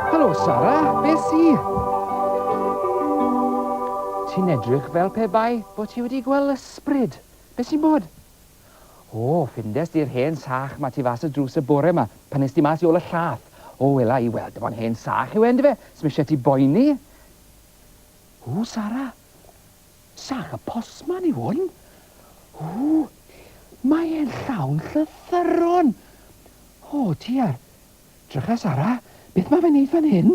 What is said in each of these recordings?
Helo Sara, beth sy? Ti'n edrych fel pe bai bod ti wedi gweld ysbryd. Beth sy'n bod? O, ffindes di'r hen sach 'ma tu fas y drws y bore 'ma, pan es di mas i ôl y llath. O, wela i, wel, dim ond hen sach yw e, yndyfe? S'm isie ti boeni. O, Sara, sach y postman yw hwn. O, mae e'n llawn llythyron. O, diar. Drycha, Sara, beth mae fe'n neud fan hyn?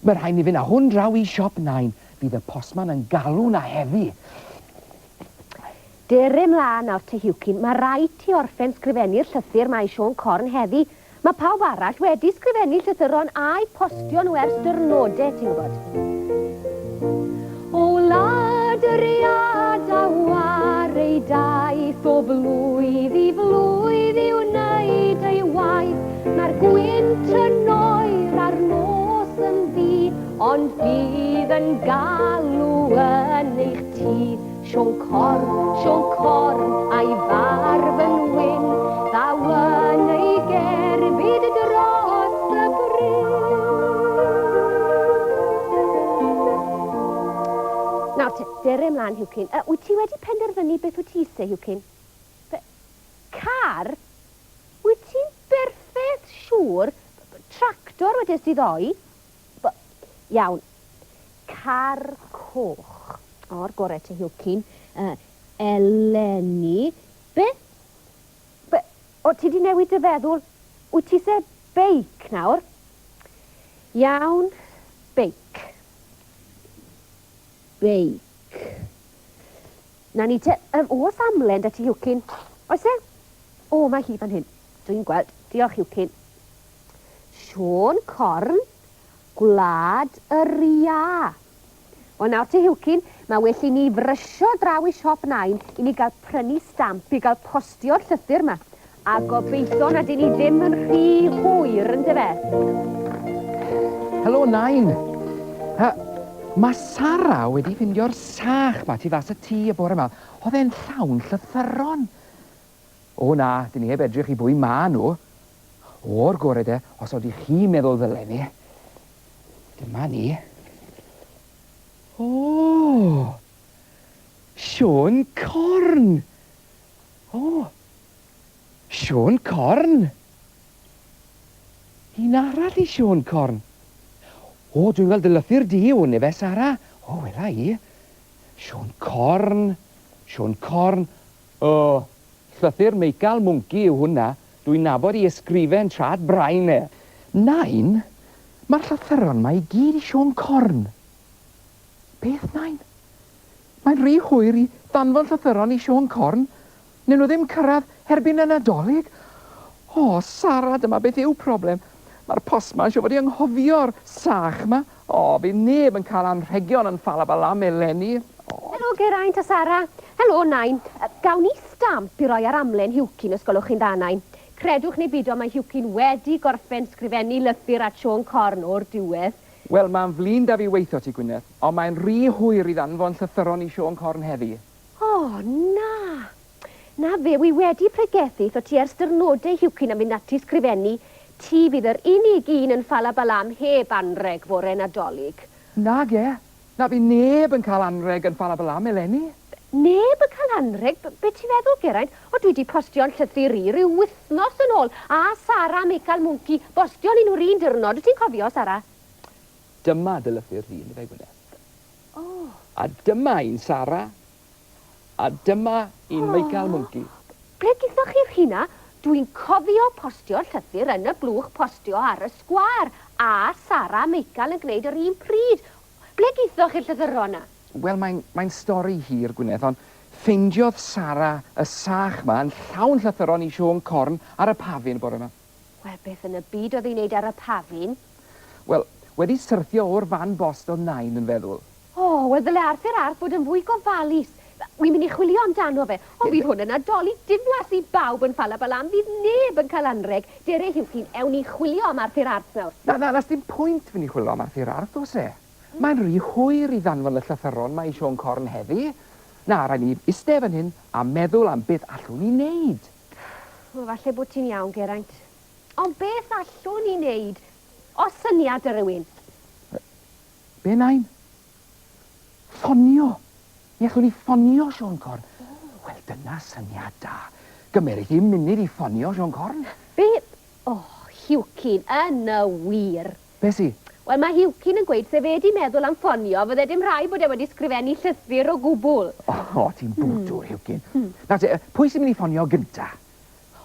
Mae rhaid ni fynd â hwn draw i siop Nain. Fydd y postman yn galw 'na heddi. Dere mlaen nawr te Huwcyn, mae rhaid ti orffen sgrifennu'r llythyr 'ma i Siôn Corn heddi. Mae pawb arall wedi sgrifennu llythyron a'u postio nhw ers dyrnode, ti'n gwybod. O wlad yr iâd a war ei daith o flwydd i flwydd i wneud ei waith, mae'r gwynt yn oer a'r nos yn ddu, ond bydd yn galw yn eich tŷ. Siôn Corn, Siôn Corn, a'i farf yn wyn, ddaw yn ei gerbyd dros y bryn. Nawr te, dere mlaen, Huwcyn. Uh, wyt ti wedi penderfynu beth wyt ti eisiau, Huwcyn? Be? Car? Wyt ti'n berffeth siŵr? Tractor wedes di ddoe? B- iawn. Car coch. O'r gore te Huwcyn. Uh, eleni. Beth? Be? O, ti di newid dy feddwl? Wyt ti se beic nawr? Iawn, beic. Beic. Na ni te, um, oes amlen da ti Huwcyn? Oes e? O, mae hi fan hyn. Dwi'n gweld. Diolch Huwcyn. Siôn Corn, Gwlad yr Iâ. Wel nawr te Huwcyn, mae well i ni frysio draw i siop Nain i ni gael prynu stamp i gael postio'r llythyr 'ma. A gobeithio nad 'yn ni ddim yn rhy hwyr yndyfe? Helo Nain! Uh, mae Sara wedi ffindio'r sach 'ma tu fas y tŷ y bore 'ma. Oedd e'n llawn llythyron. O na, dyn ni heb edrych i bwy ma nhw. O'r gore de, os odych chi'n meddwl ddylen ni. Dyma ni. O! Siôn Corn! O! Siôn Corn! Un arall i Siôn Corn. O, dwi'n gweld dy lythyr di yw hwn, efe, Sara? O, wela i. Siôn Corn, Siôn Corn. O, llythyr Meical Mwnci yw hwnna, dwi'n nabod i ysgrifen trad brain e. Nain, mae'r llythyron 'ma i gyd i Siôn Corn. Beth, Nain? Mae'n rhy hwyr i ddanfon llythyron i Siôn Corn. Newn nhw ddim cyrraedd erbyn y Nadolig. O, Sara, dyma beth yw problem. Mae'r postman siŵr fod 'di anghofio'r sach 'ma. O, fydd neb yn cael anrhegion yn Ffalabalam eleni. O. Helo Geraint a Sara. Helo Nain. Gawn ni stamp i roi ar amlen Huwcyn os gwelwch chi'n dda, Nain? Credwch neu bido mae Huwcyn wedi gorffen sgrifennu lythyr at Siôn Corn o'r diwedd. Wel, mae'n flin 'da fi weithio ti, Gwyneth, ond mae'n rhy hwyr i ddanfon llythyron i Siôn Corn heddi. O, na! Na fe, wi wedi pregethu 'tho ti ers dyrnode, Huwcyn, am fynd ati sgrifennu. Ti fydd yr unig un yn Ffalabalam heb anrheg fore Nadolig. Nage, na fydd neb yn cael anrheg yn Ffalabalam eleni. Neb yn cael anrheg? Be ti'n feddwl, Geraint? O, dwi 'di postio'n llythyr i ryw wythnos yn ôl, a Sara Meical Mwnci, bostion ni nhw'r un diwrnod, wyt ti'n cofio, Sara? Dyma dy lythyr di, yndyfe, Gwyneth? O. A dyma un Sara. A dyma un Meical Mwnci. Ble gethoch chi'r rheina? Dwi'n cofio postio'r llythyr yn y blwch postio ar y sgwâr, a Sara a Meical yn gwneud yr un pryd. Ble gethoch chi'r llythyron 'na? Wel, mae'n, mae'n stori hir, Gwyneth, ond ffeindiodd Sara y sach 'ma yn llawn llythyron i Siôn Corn ar y pafin bore 'ma. Wel, beth yn y byd oedd hi'n neud ar y pafin? Wel, wedi syrthio o'r fan bost o'dd Nain yn feddwl. O, wel ddyle Arthur Arth fod yn fwy gofalus. Wi'n mynd i chwilio amdano fe. Ond fydd hwn yn Nadolig diflas i bawb yn Ffalabalam. Fydd neb yn cael anrheg. Dere, Hughie, ewn ni chwilio am Arthur Arth nawr. Na, na, na, sdim pwynt fynd i chwilio am Arthur Arth, oes e? Mae'n rhy hwyr i ddanfon y llythyron 'ma i Siôn Corn heddi. Na, rhaid ni iste fan hyn a meddwl am beth allwn ni wneud. Wel, falle bod ti'n iawn, Geraint. Ond beth allwn ni wneud? Oes syniad 'da rhywun? Be, Nain? Ffonio! Mi allwn ni ffonio Siôn Corn. Wel, dyna syniad da. Gymerith hi munud i ffonio Siôn Corn. Be? O, Huwcyn, yn y wir! Be sy? Wel, mae Huwcyn yn gweud se fe 'di meddwl am ffonio, fydde dim rhaid bod e wedi sgrifennu llythyr o gwbl. O, ti'n bwdwr, Huwcyn. Nawr te, pwy sy'n mynd i ffonio gynta?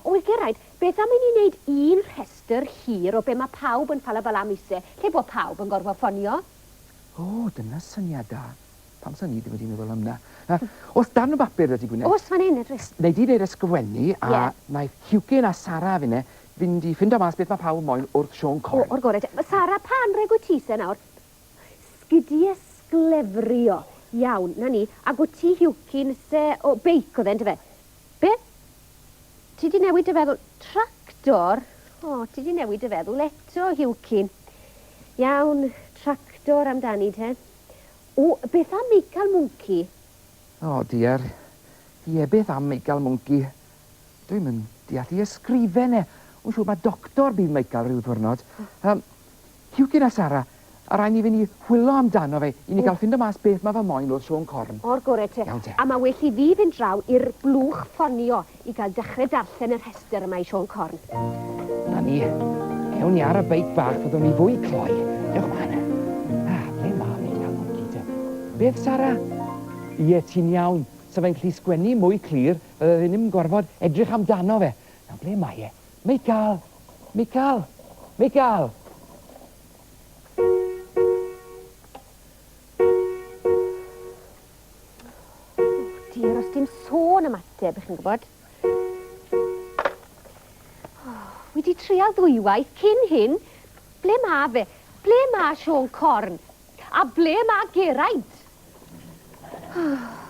O, wel, Geraint, beth am i ni wneud un rhestr hir o be mae pawb yn Ffalabalam ise, lle bo pawb yn gorfod ffonio? O, dyna syniad da. Pam sa ni ddim wedi meddwl am 'na? Oes darn o bapur 'da ti, Gwyneth? Oes, fan hyn, edrych. Nei di ddeud ysgrifennu, a naeth Hughyn a Sara a finne fynd i ffindo mas beth mae pawb moyn wrth Siôn Corn. O, o'r gore te. Sara, pa anrheg wyt ti ise nawr? Sgidie sglefrio. Iawn, 'na ni. Ag wyt ti, Hughyn, ise... O, beic oedd e, yndyfe? Be? Ti 'di newid dy feddwl? Tractor? O, ti 'di newid dy feddwl eto, Hughyn. Iawn, tractor amdani te. O, beth am Meical Mwnci? O, diar. Ie, beth am Meical Mwnci? Dwi'm yn deall ei ysgrifen e. Wy'n siŵr mae doctor bydd Meical rhyw ddwrnod. Yym, Hughyn a Sara, a rai' ni fynd i whilo amdano fe i ni gael ffindo mas beth ma' fe moyn wrth Siôn Corn. O'r gore te. Iawn te. A ma' well i fi fynd draw i'r blwch ffonio i gael dechre darllen y rhestr yma i Siôn Corn. 'Na ni. Ewn ni ar y beic bach fyddwn ni fwy cloi. Dewch mlan. Ah, ble ma' Meical Mwnci te? Beth, Sara? Ie, ti'n iawn. Sa fe'n gallu sgwennu mwy clir, fydde fe ddim yn gorfod edrych amdano fe. Nawr, ble mae e? Meical! Meical! Meical! Oh dear, os dim sôn am ateb, ych chi'n gwybod. Oh, wi 'di trial ddwywaith cyn hyn. Ble ma fe? Ble ma Siôn Corn? A ble ma Geraint?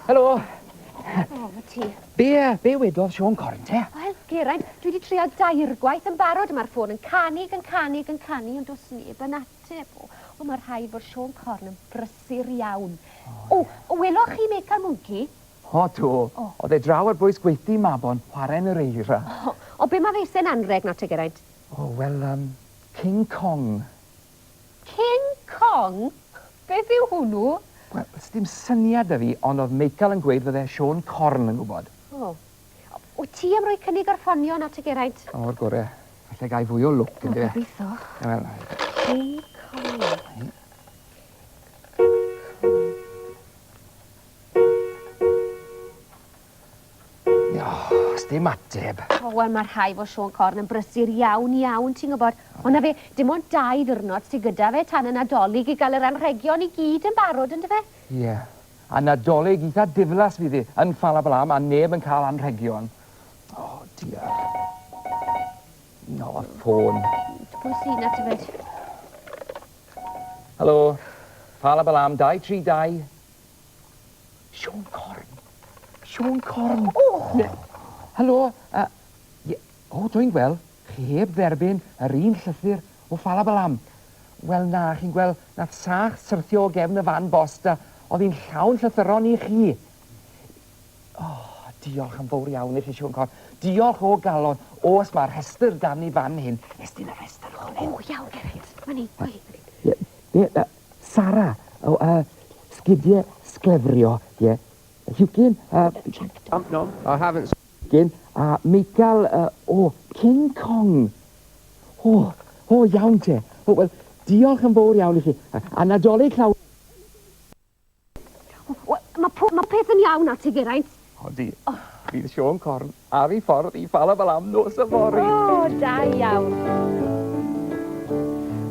Helo! O, ma ti. Be, be wedodd Siôn Corn te? Wel, Geraint, dwi 'di trial dairgwaith yn barod, ma'r ffôn yn canu ac yn canu ac yn canu, ond do's neb yn ateb. O, o ma' rhaid fod Siôn Corn yn brysur iawn. O, o, weloch chi Meical Mwnci? O, do. O. O'dd e draw ar bwys gweithdy Mabon, chware'n yr eira. O, o, be ma' fe ise'n anrheg nawr te, Geraint? O, wel, yym, King Kong. King Kong? Beth yw hwnnw? Wel, sdim syniad 'da fi, ond o'dd Meical yn gweud fydde Siôn Corn yn gwbod. O. Wyt ti am roi cynnig ar ffonio nawr te, Geraint? O'r gore. Falle gai fwy o lwc, yndyfe? O, gobeitho. Wel... King Kong. O, sdim ateb. O, wel, mae rhai fod Siôn Corn yn brysur iawn, iawn, ti'n gwybod. Ond na fe, dim ond dau ddiwrnod sydd gyda fe tan y Nadolig i gael yr anrhegion i gyd yn barod, yndyfe? Ie. A Nadolig eitha diflas fydd hi yn Ffalabalam a neb yn cael anrhegion. O, diar. O, ffôn. Pwy sy'n na, tybed? Helo. Ffalabalam, 232. Siôn Corn! Siôn Corn! O! Helo! Uh, ie, o, dwi'n gweld, chi heb dderbyn yr un llythyr o Ffalabalam. Wel na, chi'n gweld, nath sach syrthio o gefn y fan bost a oedd hi'n llawn llythyron i chi. O, oh, diolch yn fawr iawn i chi, Siôn Corn. Diolch o galon. Oes, mae'r rhestr dan ni fan hyn. Estyn y rhestr hwn. O, iawn, Geraint. Mae'n ei, mae'n ei. Ie, ie, Sara, o, uh, sgidie sglefrio, ie. Hughyn, No, I haven't. Hughyn, a Meical, o, King Kong. O, o, iawn te. O, wel, diolch yn fawr iawn i chi. A Nadolig llawen. Mae po, ma peth yn iawn nawr te, Geraint. Odi. Bydd Siôn Corn ar ei ffordd i Falabalam nos yfory. O, da iawn.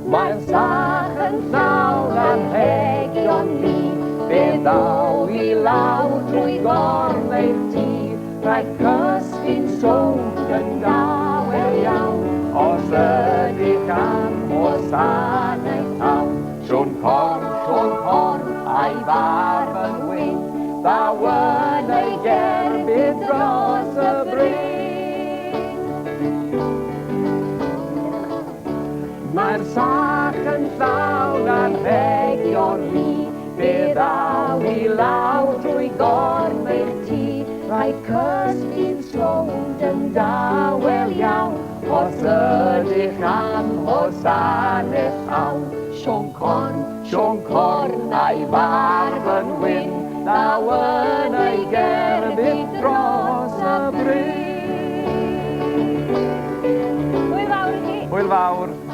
Mae'r sach yn llawn anrhegion lu, fe ddaw i lawr trwy gorn eich tŷ. Rhaid cysgu'n sownd yn dawel iawn, os ydych am wasanaeth llawn. Ddaw yn ei gerbyd dros y bryn. Mae'r sach yn llawn anrhegion lu, fe ddaw i lawr drwy gorff eich tŷ. Rhaid cysgu'n sownd yn dawel iawn, os ydych am hosanau llawn. Siôn Corn, Siôn Corn a'i farf yn wyn, ddaw yn ei gerbyd dros y bryn. Hwyl fawr i chi. Hwyl fawr.